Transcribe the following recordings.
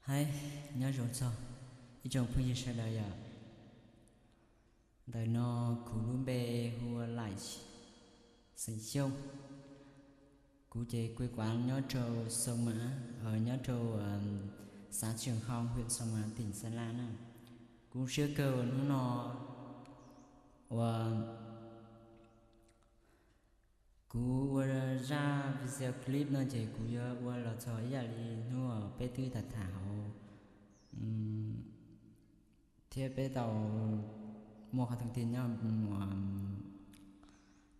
Hais, nyob zoo txog ib tsoom phooj ywg sawv daws yom. Ntawm no kuv lub npe hu ua Laim, xeem Xyooj. Kuv ces kuj kuav nyob rau Xoo Mas, nyob rau xav Tseem Hoo, hwm Xoo Mas, tim Xas Las na. Kuv siab kawg hnub no uas kuv ua zaj video clip no ces kuv yuav ua los txog ib yam li hnub peb twb tham tham hauv thiab peb tau muaj qhov thooj tiag nyob,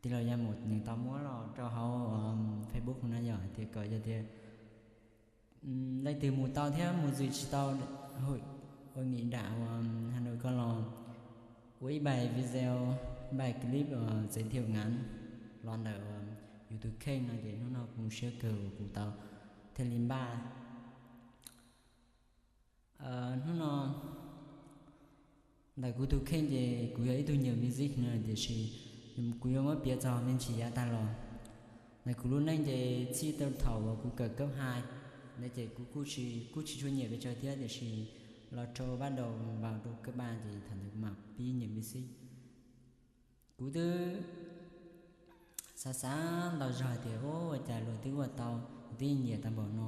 tij laug Yaj Mus nws tau muab los rau hauv Facebook no yog hais tias kom yog tias leej twg mus tau thiab mus zwm tsis tau, ua nkim nram Hà Nội ko los ua ib bài video, bài clip giới thiệu ngắn los ntawm YouTube kheej no ces hnub no kuv siab kawg uas kuv tau thiaj li npaj. Hnub no ntawm kuv tus kheej ces kuv yog ib tug nyiam music no tiam sis kuv yuav muab piav txog me ntsis yav tag los. Ntawm kuv lub neej ces txij thaum uas kuv kawm cấp hai ntawd ces kuv kuj tsis tshua nyiam pes tsawg thiab tiam sis los rau bắt đầu vào rau cấp ba ces thaum ntawd kuv mam pib nyiam music. Kuv twb xav xav ntau zog tias ua cas luag twb ua tau, twb nyiam tau npaum no,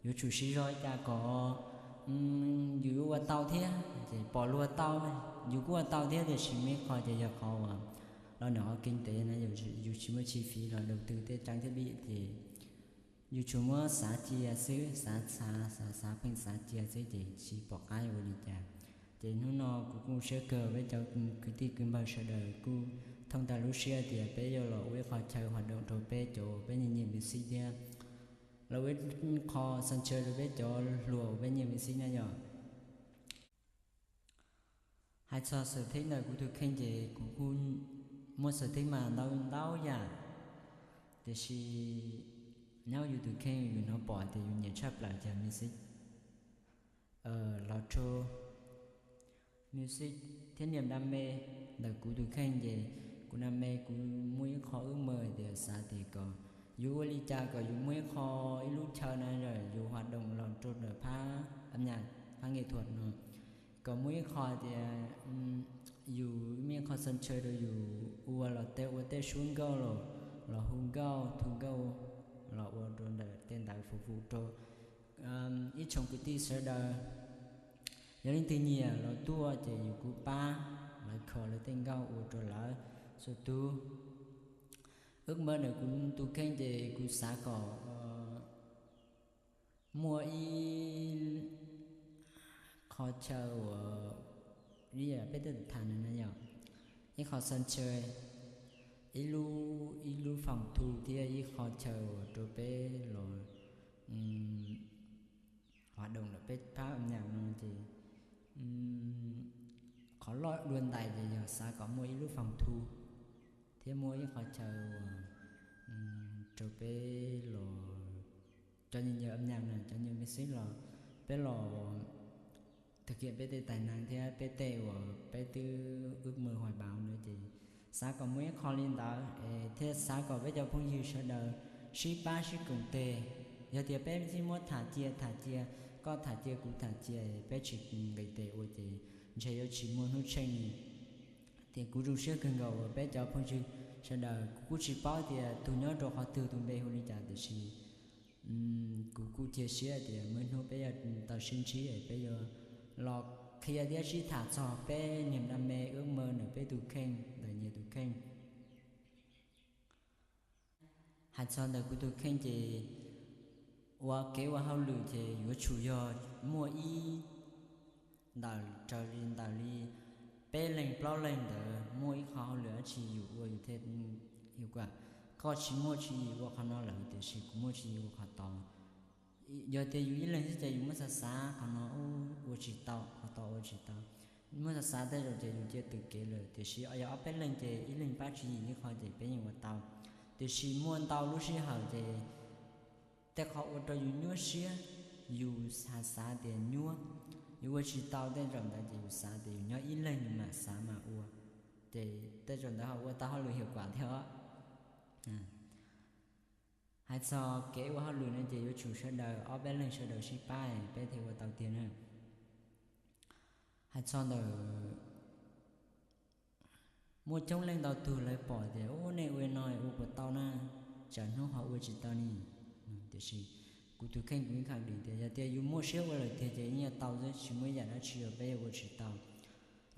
yuav tsum siv zog cas kom yus yuav ua tau thiab. Ces pom luag tau, yus kuj ua tau thiab tiam sis muaj ib qho ces yog qhov uas los ntawm qhov kinh tế na, yus tsis muaj chi phí los đầu tư tej trang thiết bị ces yus tsuas muab xav cia xwb, xav xav xav xav pheej xav cia xwb ces tsis pom qab yuav ua li cas. Ces hnub no kuv kuj siab kawg peb cov kwv tij kwv npawg sawv daws kuj thooj tag lub siab tias peb yuav los ua ib qho chaw hoạt động rau peb cov peb nyiam nyiam music thiab los ua ib qho sân chơi rau peb cov hluas uas peb nyiam music na yom. Hais txog sở thích ntawm kuv tus kheej ces kuv kuj muaj sở thích mas ntau ntau yam, tiam sis nyob yus tus kheej yus hnov pom tias yus nyiam tshaj plaws ces music. Los rau music thiab niềm đam mê ntawm kuv tus kheej ces kuv đam mê, kuv muaj ib qho ước mơ tias xav tias kom yus ua li cas kom yus muaj ib qho, ib lub chaw na, yus hoạt động los rau ntawm phab âm nhạc, phab nghệ thuật no, kom muaj ib qho tias yus muaj ib qho sân chơi rau yus ua los tej, ua tej suab nkauj los, los hu nkauj thu nkauj los ua rau ntawm tej ntawd phục vụ rau ib tsoom kwv tij sawv daws. Yog leej twg nyiam los tuaj ces yus kuj pab lawv kho lawv tej nkauj ua rau lawv txhua tus. Ước mơ ntawm kuv tus kheej ces kuv xav kom muaj ib qho chaw uas li peb tej tham no na yom, ib qho sân chơi, ib lub, ib lub phòng thu thiab ib qho chaw uas rau peb los hoạt động ntawm peb phab âm nhạc no ces qhov loj dua ntais ces yog xav kom muaj ib lub phòng thu thiab muaj ib qho chaw uas rau peb los, cov nyiam nyiam âm nhạc na, cov nyiam music los peb los thực hiện peb tej tài năng thiab peb tej uas peb twb ước mơ hoài bão ntawd ces xav kom muaj ib qho li ntawd es thiaj xav kom peb cov phooj ywg sawv daws sib pab sib koom tes. Yog tias peb tsis muab tham cia tham cia, koj tham cia kuv tham cia, peb tsis nqis tes ua ces ntshe yuav tsis muaj hnub tsheej li. Ces kuv zoo siab kawg nkaus uas peb cov phooj ywg sawv daws, kuv kuj tsis paub tias tus nyob rau qhov twg, tus npe hu li cas tiam sis kuv kuj cia siab tias muaj ib hnub peb yuav tau sib ntsib, peb yuav los qhia thiab sib tham txog peb niềm đam mê ước mơ ntawm peb tus kheej, ntawm nyias tus kheej. Hais txog ntawm kuv tus kheej ces ua kev ua hauj lwm ces yuav tsum yog muaj ib, ntawm raws li ntawm li peb leeg plaub leeg ntawd muaj ib qho hauj lwm dab tsi yus ua yus thiaj, yus koj tsis muaj tswv yim ua qhov no lawm tiam sis kuv muaj tswv yim ua qhov tod. Yog tias yus ib leeg xwb ces yus muab xav xav qhov no ua tsis tau, qhov tod ua tsis tau, muab xav xav tej zaum ces yus cia twm kev lawm, tiam sis yog ob peb leeg ces ib leeg pab tswv yim ib qho ces peb yeej ua tau. Tiam sis muaj ntau lub sij hawm ces tej qhov ua rau yus nyuaj siab, yus xav xav tias nyuaj, yus ua tsis tau tej zaum ntawd ces yus xav tias yus nyob ib leeg yus mam xav mam ua, ces tej zaum ntawd ho ua tau hauj lwm hiệu quả thiab os. Hais txog kev ua hauj lwm no ces yuav tsum sawv daws ob peb leeg sawv daws sib pab peb thiaj ua tau tiag na. Hais txog ntawm muaj coob leej ntau tug lawv pom tias, ub, nej ua no ua puas tau na, tsam hnub ho ua tsis tau ni. Tiam sis kuv tus kheej kuv yeej kham dim tias yog tias yus muaj siab ua lawm tiag ces yeej yuav tau xwb, tsis muaj ib yam dab tsi uas peb yuav ua tsis tau.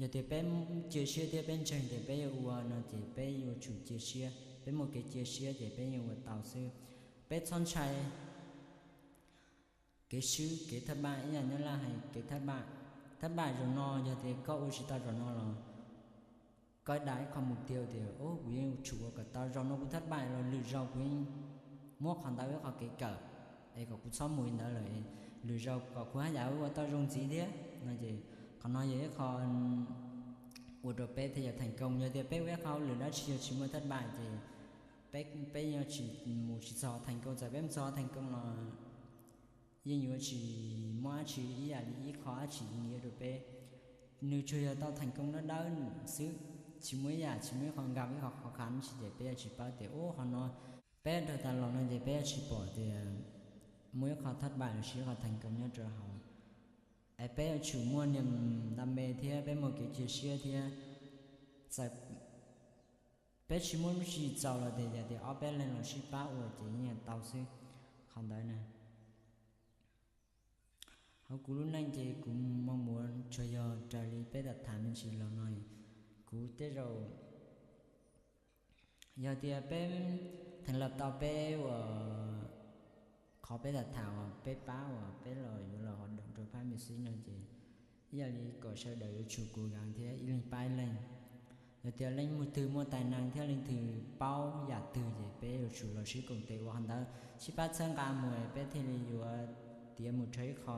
Yog tias peb cia siab thiab peb ntseeg tias peb yuav ua no ces peb yuav tsum cia siab, peb muaj kev cia siab ces peb yeej ua tau xwb. Peb txhob ntshai kev swb kev thất bại, ib yam Nyab Laj hais kev thất bại. Thất bại zaum no yog tias koj ua tsis tau zaum no los koj dam ib qho mục tiêu tias, ub, kuv yeej yuav tsum ua kom tau, zaum no kuv thất bại los lwm zaus kuv yeej muab qhov ntawd ua ib qho kev kawm es kom kuv txhob mus li ntawd lawm, lwm zaus kom kuv haj yam ua tau zoo ntxiv thiab no ces qhov no yog ib qho ua rau peb thiaj yog thành công. Yog tias peb ua ib qho hauj lwm dab tsi yog tsis muaj thất bại ces peb, peb yuav tsis mus tsis txog thành công, txawm peb mus txog thành công los yeej yuav tsis muaj dab tsi ib yam li ib qho dab tsi nyiam rau peb. Nws tsuas yog tau thành công dawb dawb xwb, tsis muaj ib yam, tsis muaj ib qho nkag ib qho khó khăn tsis ces peb yuav tsis paub tias, ub, qhov no peb raug tas los no ces peb yuav tsis pom tias muaj ib qho thất bại los sis ib qho thành công nyob rau hauv. Es peb yuav tsum muaj niam dam me thiab peb muaj kev cia siab thiab, txawm peb tsis muaj lub tsis txaus los tias yog tias ob peb leeg los sib pab ua ces yeej tau xwb. Qhov ntawd na, hauv kuv lub neej ces kuv mong mus tsuas yog raws li peb tham tham me ntsis los no, kuv tej zaum yog tias peb thành lập tau peb uas qhov peb tham tham uas peb pab uas peb los yuav los hoạt động rau phab miền Sib no ces ib yam li kom sawv daws yuav tsum kuv gam thiab ib leeg pab ib leeg. Yog tias leej twg muaj tài năng thiab leej twg paub yam twg ces peb yuav tsum los sib koom tes ua qhov ntawd, sib pab txhawb nqa mus peb thiaj li yuav tiav mus rau ib qho.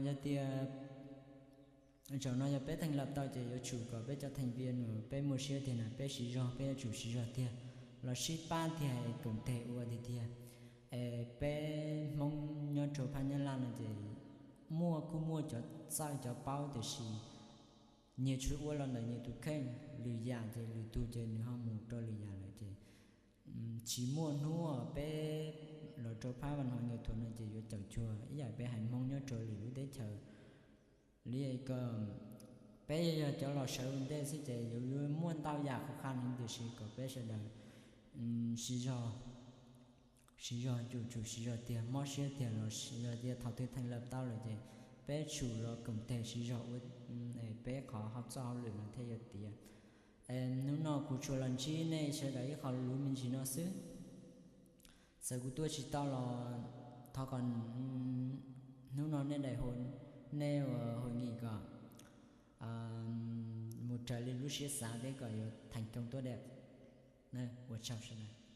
Yog tias zaum no yog peb thành lập tau ces yuav tsum kom peb cov thành viên uas peb muaj siab tiag na, peb siv zog, peb yuav tsum siv zog tiag, los sib pab tiag, koom tes ua tiag tiag. Es peb Hmoob nyob rau phab Nyab Laj no ces muaj kuj muaj cov txawj cov paub tiam sis nyias tsuas ua los ntawm nyias tus kheej, lwm yam ces lwm tus ces nws ho mus rau lwm yam lawm ces tsis muaj hnub peb los rau phab văn hóa nghệ thuật no ces yuav caum cuag ib yam peb haiv Hmoob nyob rau lwm lub teb chaws li ko. Peb yog cov los sawv ua ntej xwb ces yuav muaj ntau yam khó khăn heev tiam sis kom peb sawv daws siv zog, siv zog, yuav tsum siv zog tiag, mob siab tiag los sis yog tias thaum twg thành lập tau lawm ces peb tsum los koom tes siv zog ua peb qhov hauv txoj hauj lwm no thiaj yuav tiav. Hnub no kuv tsuas los ntsib nej sawv daws ib qho lus me ntsis no xwb. Txawm kuv tuaj tsis tau los thov kom hnub no nej daim, nej ua hội nghị kom mus raws li lub siab xav thiab kom yuav thành công tốt đẹp. Ua tsaug sawv daws.